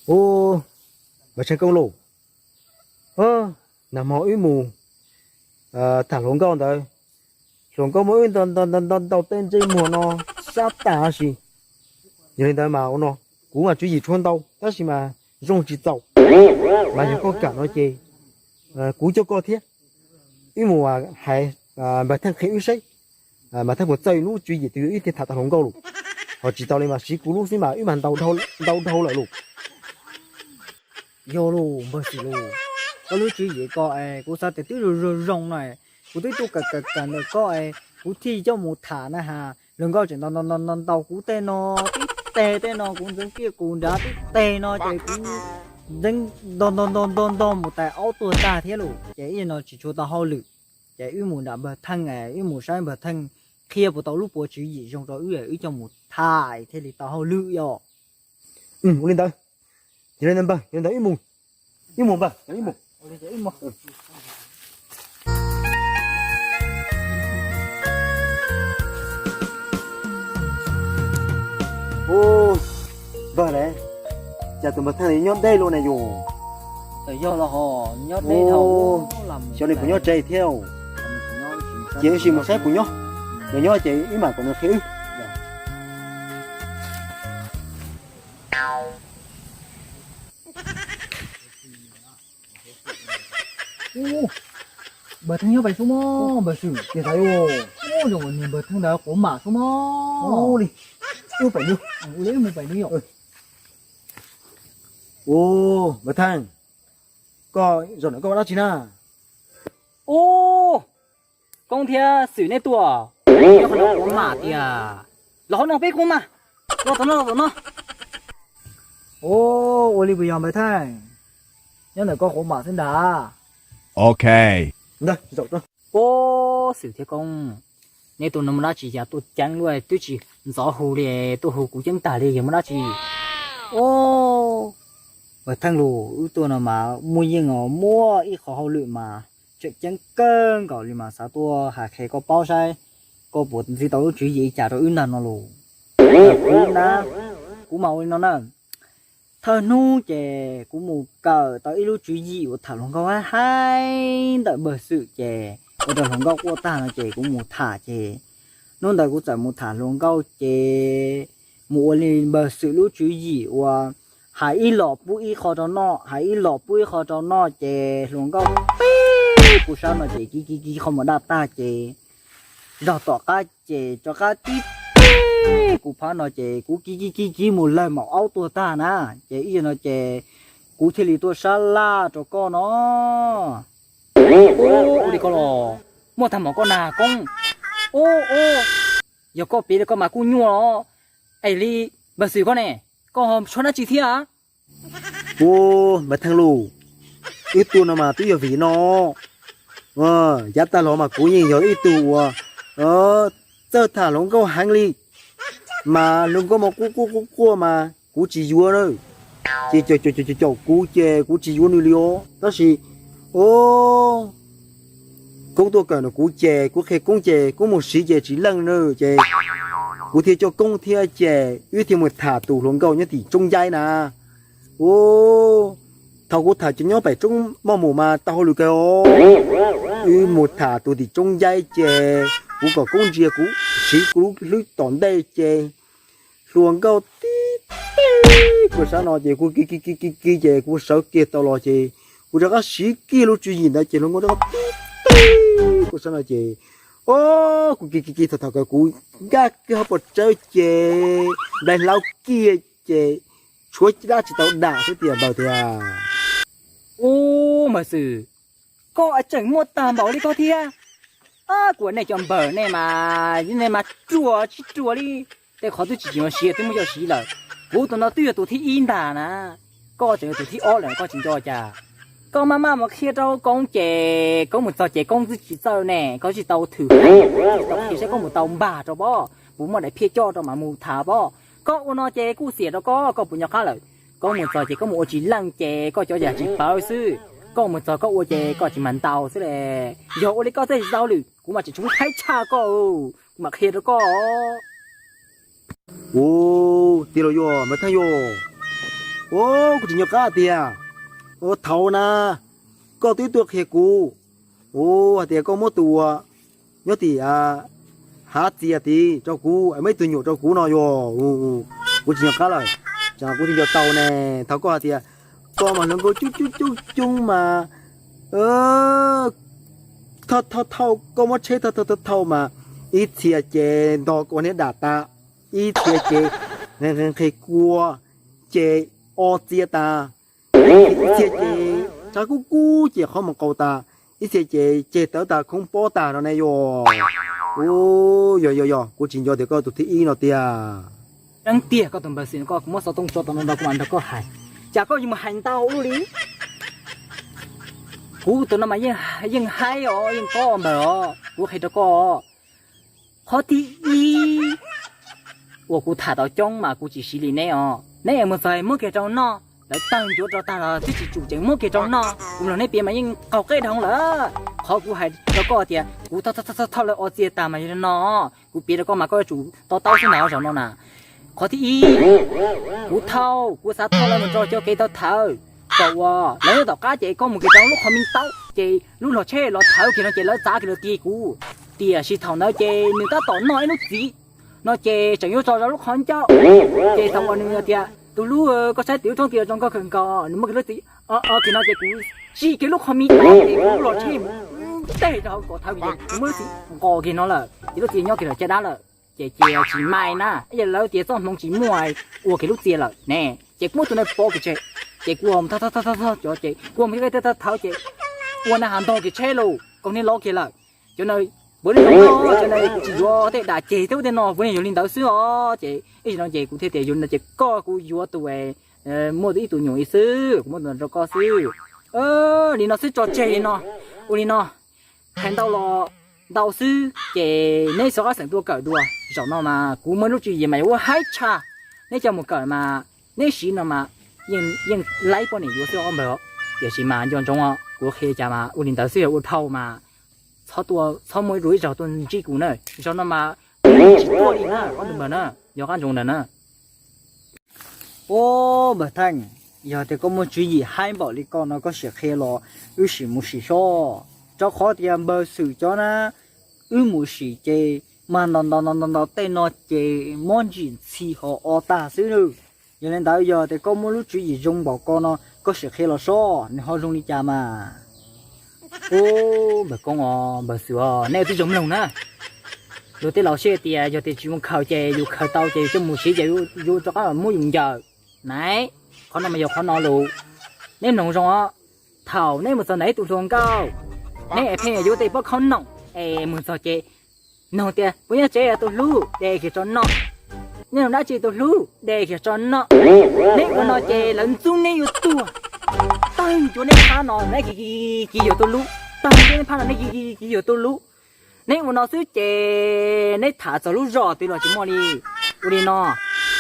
Ub, Npawg Tsheej Koob lauj, nag hmo wb mus tham hluas nkauj ntawd, hluas nkauj muab wb ntaus tej ntsej muag no sab tag si. Yog li ntawd mas ua no, kuv mas tswv yim tshuav ntau tab sis mas zoo tsis txaus, mas yog koj kam no ces kuv coj koj thiab, wb mus hais Npawg Theej qhia wb saib Npawg Theej puas txawj lub tswv yim twg wb thiaj tham tau hluas nkauj lauj. Ho tsis tau li mas siv kuv lub xwb mas wb mas ntau dhau lawm lauj. Yog lauj, Npawg Xwm lauj, koj lub tswv yim ko es kuv xav tias twb zoo zoo no, kuv twb tuaj kawm kawm kawm ntawm koj es kuv thiaj coj mus tham na has. Hluas nkauj tseem ntaus ntaus ntaus ntaus kuv tej no, tib teg tej no kuv ntxeev kiag kuv nrad tib teg no ces kuv ntxeev ntog ntog ntog ntog ntog mus tais aub tuag tag thiab lauj. Ces ib no tsis tshua tau hauj lwm, ces wb mus nram Npawg Theej, wb mus saib Npawg Theej qhia puas tau lub puas tswv yim zoo rau wb, wb coj mus tham thiaj li tau hauj lwm yom. Ua li ntawd, yog li ntawd npawg, yog li ntawd wb mus, wb mus npawg, wb mus. Ub, npawg ne, cas tus Npawg Theej nyob deb luaj ne yus? Xyov li puas nyob tsev thiab, ces wb sim mus saib puas nyob, yog nyob ces wb mam kom nws qhia wb. Npawg Theej nyob pem xwb mog Npawg Xwm, ces xav ua, ub, zoo niag Npawg Theej ntawd quav mam xwb mog. Ua li, wb pem nws, ua li wb mus pem nws yom. Ub, Npawg Theej, koj zaum no koj ua dab tsi na? Ub, Koob thiab Xwm neb tuaj, nyob qhov no quav mam tiag. Los hauv no peb quav mam, los tom no, los tom no. Ub, ua li puas yog Npawg Theej? Nyob ntawm koj quav mam xwb ntag. Ok. Ub, Xwm thiab Koob, neb tuaj no muaj dab tsi cas tuaj ceeb luaj, twb tsis ntxov hu li, tuaj hu kuv ceeb tag li, yog muaj dab tsi? Ub, Npawg Theej lauj, wb tuaj no mas muaj yeej os, muaj ib qho hauj lwm mas tseem ceeb kawg nkaus li mas xav tuaj hais qhia koj paub saib koj puas ntxiv tau lub tswv yim li cas rau wb ntag no lauj. Kuv na, kuv mas ua li no na, thawj hnub ces kuv mus kawm tau ib lub tswv yim uas tham hluas nkauj haib haib ntawm Npawg Xwm ces ua rau hluas nkauj quaj tag no ces kuv mus tham ces hnub ntawd kuv txawm mus tham hluas nkauj ces mus ua li Npawg Xwm lub tswv yim uas hais ib los pub ib qho rau noj, hais ib los pub ib qho rau noj ces hluas nkauj pib kuv sab no ces kiv kiv kiv qhov muag daj tag ces zog tom qab ces rov qab tib pib kuv phab no ces kuv kiv kiv kiv kiv mus lawg maum aub tuag tag na. Ces ib zaug no ces kuv thiaj li tuaj sab laj rau koj no. Ub, ua li ko los muaj tag npaum koj na Koob. Ub, ub, yog koj piav li koj mas kuj nyuaj os. Es li Npawg Xwm koj ne, koj tshuav dab tsi thiab? Ub, Npawg Theej lauj, wb tuaj no mas twb yog vim no. Yav tag los mas kuv yeej yog ib tug uas txawj tham hluas nkauj heev li, mas hluas nkauj mas quaj quaj quaj quaj mas kuv tsis yuav na. Ces caum caum caum caum kuv ces kuv tsis yuav nws li os. Tab sis, o, Koob tuaj kawm no kuv ces kuv qhia Koob ces Koob mus siv ces tsis leej na, ces kuv thiaj coj Koob thiab ces wb thiaj mus tham tus hluas nkauj nyob tim Tsoob Ncaib na. U, thaum kuv tham cov nyob pem Tsoob Moj Mus mas tau hauj lwm kawg os. Wb mus tham tus tim Tsoob Ncaib ces kuv kom Koob ntsia kuv siv kuv lub hlwb tom ntej ces hluas nkauj tib tib kuv sab no ces kuv kiv kiv kiv kiv kiv ces kuv sawv kiag tau los ces kuv rov qab siv kiag lub tswv yim ntawd ces hluas nkauj rov qab tib tib kuv sab no ces, o, kuv kiv kiv kiv thaum thaum kawg kuv nkag kiag hauv paus tsawb ces nplai hlaub kiag ces tshuav dab tsi tau dam xwb tias npawg tiag. U, Npawg Xwm, koj tseem muaj tag npaum li koj thiab. Kuv nej cov npawg nej mas, nej mas ruam tsis ruam li. Tej qhov twb tsis tsim nyog siv twb muab coj siv lawm. Kuv tus no twb yog tus thib ib ntag na. Koj tseem yog tus thib ob lawm koj tsis nco cas. Koj maj maj mus qhia rau Koob ces Koob mus txog ces Koob twb tsis txawj ne, Koob tsis tau thwm, tsis tau qhia saib Koob mus tau npag rau pob, puas muaj daim phiaj coj rau mas mus tham pob. Koj ua no ces kuj xiam rau koj, koj puas nco qab lawm? Koj mus txog ces koj mus ua tsis leej ces koj cov yam tsis pawv xwb. Koj mus txog koj ua ces koj tsis mag ntaus xwb le. Yog ua li koj thiaj tsis tau lwm, kuv mas tseem tshum haib tshaj koj. mam qhia rau koj. Ua, tiag los yog Npawg Theej yog? Ua, kuv tsis nco qab tiag. Ua, thaum na, koj twb tuaj qhia kuv, ua, hais tias koj muab tus uas nyob tim hav txias tid rau kuv, muab ib tug nyuam rau kuv no yog? Kuv tsis nco qab lawm, kuv tsis nco tau ne. Thaum koj hais tias koj mas hluas nkauj coob coob coob coob mas, thauj thauj, koj muab tsheb thauj thauj thauj mas ib txhia ces ntog kua niag dam tas, ib txhia ces nqhis kua ces o txia tas, ib txhia ces tshav kub kub ces qhov muag qaus tas, ib txhia ces ceg tawv tas khoob pob tag no ne yog? Yog yog yog, kuv tsis nco tias koj tus thib ib no tiag. Dab tiag koj tus npawg xwm no, koj kuv muab xov tooj tso tom no rau kuv mam nrog koj hais, cas koj yuav mus hais ntau ua luaj li. Kuv tus no mas yeej haib os, yeej tob npawg os, kuv qhia rau koj. Qhov thib ib uas kuv tham tau coob mas kuv tsis siv li neb os. Neb es mus txog muab kiag rau noj, lawv tawg ncuav rau tag los twb tsis tsum ces muab kiag rau noj. Kuv mloog neb piav mas yeej qaug qeb dhau lawm. Qhov kuv hais rau koj tias kuv thauj thauj lawv o txia tag mas yog li no, kuv piav rau koj mas koj yuav tsum to taub xwb ntag zaum no na. Qhov thib ib, kuv thauj, kuv xav thauj lawv mus rau cov kev thawv thawv, kom uas lawv nyob tom qab ces koj mus kiag rau lub qhov me taub ces lub log tsheb los thawv kiag no ces lawv txav kiag los ti kuv. Tiam sis thaum ntawd ces nws tab tom noj ib lub txiv no ces tseem yuav tso rau lub qhov ncauj. Ces thaum uas nws tias tus hlub, koj saib tim lub roob tid zoo nkauj kawg nkaus, nws muab kiag lub txiv o kiag no ces kuv tsim kiag lub qhov me taub ces kuv lub log tsheb mus teg rau hauv kom thawv kiag ces kuv muab lub txiv nqos kiag no lawm ces lub txiv nyob kiag lawm caj dab lawm. Ces cia tsis mai na, yog lawv tias txoj hmoov tsis muaj, ua kiag lub txia lawm ne. Ces kuv muab tus na pov kiag tseg, ces kuv thauj thauj cov ces kuv mus thawv thawv ces ua na has ntog kiag tsheb los kaus niag lov kiag lawm. Cov na, npaum li no, cov na kuv tsis yuav tej dam ceg thiab ua tej no, kuv yog li ntawd xwb os. Ces ib zaug no ces kuv thiaj tias yog li no ces koj, kuv yuav tus muaj ib tug nyuam li xwb, kuv muab tus no rau koj xwb. Li no xwb tso tseg li no. Ua li no, hais ntau los ntau xwb ces neb xov qab xeem tuaj kawm dua. Zaum no mas kuv muaj lub tswv yim mas yuav ua haib tshaj, neb coj mus kawm mas neb siv no mas yeej laib poj niam yuav xwb ob npawg. Tiam sis mas nco ntsoov os, kuv qhia cas mas ua li ntawd xwb, yog ua dhau mas txhob muaj ib zaug tuaj ntsib kuv na. Zaum no mas kuv tsis tuaj li na ob tug npawg na, yog qab ntsoov ntawd na. Ub, npawg Theej, yog tias koj muaj tswv yim haib npaum li koj no koj sim qhia los wb sim mus sim sob, rau qhov tias npawg Xwm cov na, wb mus sim ces mas ntaus ntaus ntaus ntaus tej no ces mob ntsim ntxhi ho o tag xwb nawb. Yog li ntawd yog tias koj muaj lub tswv yim zoo npaum ko no koj sim qhia los sob nws ho zoo li cas mas. Ub, npawg Koob os, npawg Xwm os, nej twb zoo mloog na. Luag tej laus siab tias yog tias tsis mus khaws ces yus khaws tau ces yus coj mus siv ces yus rov qab muab yus ncaws. Naiv, qhov no mas yog qhov no lus. Neb mloog zoo os, thaum neb mus txog ntawm ib tug hluas nkauj, neb es pheej yuav tej pob khaub noom es mus txog ces nug tias puas nyob tsev tus hlub, de kiag tso noj. Nyob dab tsi tus hlub, de kiag tso noj. Neb ua no ces lawv ntxub neb yuav tuag. Tawg ncuav neb phab no neb kiv kiv yuav tus hlub, tawg ncuav neb phab no neb kiv kiv yuav tus hlub. Neb ua no xwb ces neb tham txog lub zos twg los tsis muaj li. Ua li no,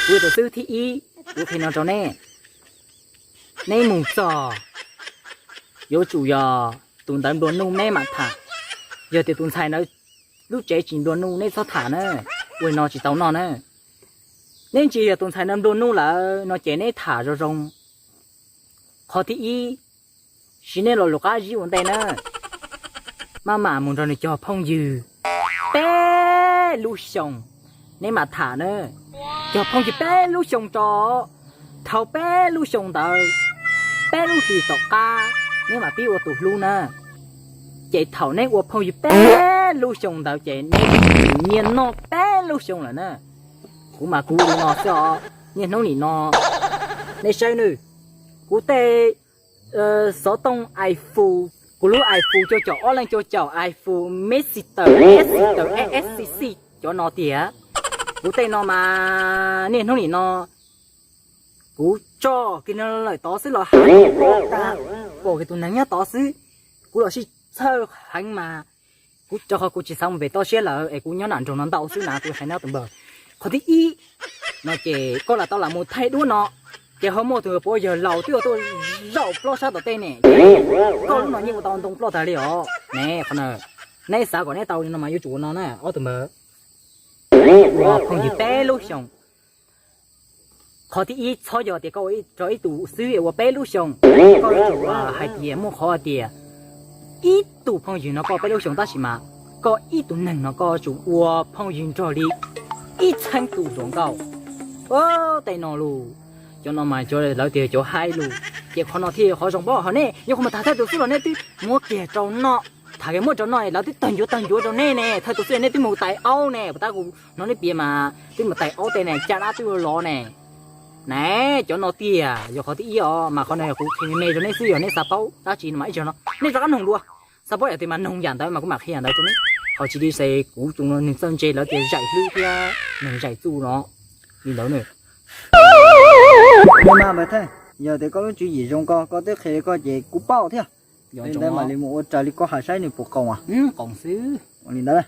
kuv yog tus xib hwb thib ib, kuv qhia no rau neb. Neb mus txog yuav tsum yog tus ntawd nplua nuj neb mam tham. Yog tias tus ntxhais ntawd lub tsev tsis nplua nuj neb txhob tham na, ua li no tsis tau noj na. Neb ntsis yog tus ntxhais ntawd nplua nuj lawm no ces neb tham zoo zoo. Qhov thib ib, siv neb lo lus qab zib ua ntej na, maj mam mus nrog nws cog phooj ywg peb lub xyoos, neb mam tham na. Cog phooj ywg peb lub xyoos tso, dhau peb lub xyoos ntawd, peb lub hlis tom qab neb mam pib ua tus hlub na. Ces thaum neb ua phooj ywg peb lub xyoos ntawd ces neb nyias noj peb lub xyoos lawm na. Kuv mas kuv ua li no xwb os, niaj hnub nim no neb saib nawb, kuv tej xov tooj iPhone, kuv lub iPhone cuaj caum ob leej cuaj caum, iPhone Messenger, Messenger, SCC, cov no tiag. Kuv tej no mas niaj hnub nim no kuv tso kiag no lawm tod xwb los ha, pom kiag tus neeg nyob tod xwb, kuv los sib txhawj heev mas kuv rau qhov kuv tsis xav mus pem toj siab lawm es kuv nyob nram nroog no ntau xwb na, kuv hais neb tus npawg. Qhov thib ib no ces koj lam tau lam mus thaij duab no, ces ho muaj tus puav yawg laus twb tuaj zaum plob sab tom tej ne, koj lub no yeej ua tau ntoo ploj tag li os ne. Qhov no neb xav kom neb tau li no mas yuav tsum ua no na ob tug npawg. ua phooj ywg peb lub xyoos. Qhov thib ib, txhob yog tias koj ua rau ib tug xwb es ua peb lub xyoos. Koj yuav tsum hais tias muaj qhov tias ib tug phooj ywg no koj peb lub xyoos, tab sis mas koj ib tug neeg no koj tsum ua phooj ywg nrog li ib txheeb tus hluas nkauj. Tej no lus, cov no mas lawv tias cov hais lus, ces qhov no thiaj qhov zoo pab. Ho nej yuav qhov mus tham thawj tus xwb los nej twb muab kiag rau noj, tham kiag muab rau noj, lawv twb tawg ncuav tawg ncuav rau nej ne. Thawj tus xwb nej twb mus tais aub ne, puas tab kuv hnov nej piav mas twb mus tais aub tej ne, caj dab twb lov ne. Ne, cov no tiag yog qhov thib ib os, mas qhov no kuv qhia me me rau nej xwb, yog nej xav paub dab tsi no mas ib zaug no nej rov qab noog dua. Xav paub yam twg mas noog yam ntawd mas kuv mam qhia yam ntawd rau nej. Ho tsis li ces kuv tus neeg txawj ntse lawv tias zaim hlwb thiab neeg zaim txuj no li ntawd ne. Mas npawg Thawj, yog tias koj lub tswv yim zoo ko, koj twb qhia li ko ces kuv paub thiab. Yog li ntawd mam li mus ua raws li koj hais saib nws puas qoom. Qoom xwb. Ua li ntawd.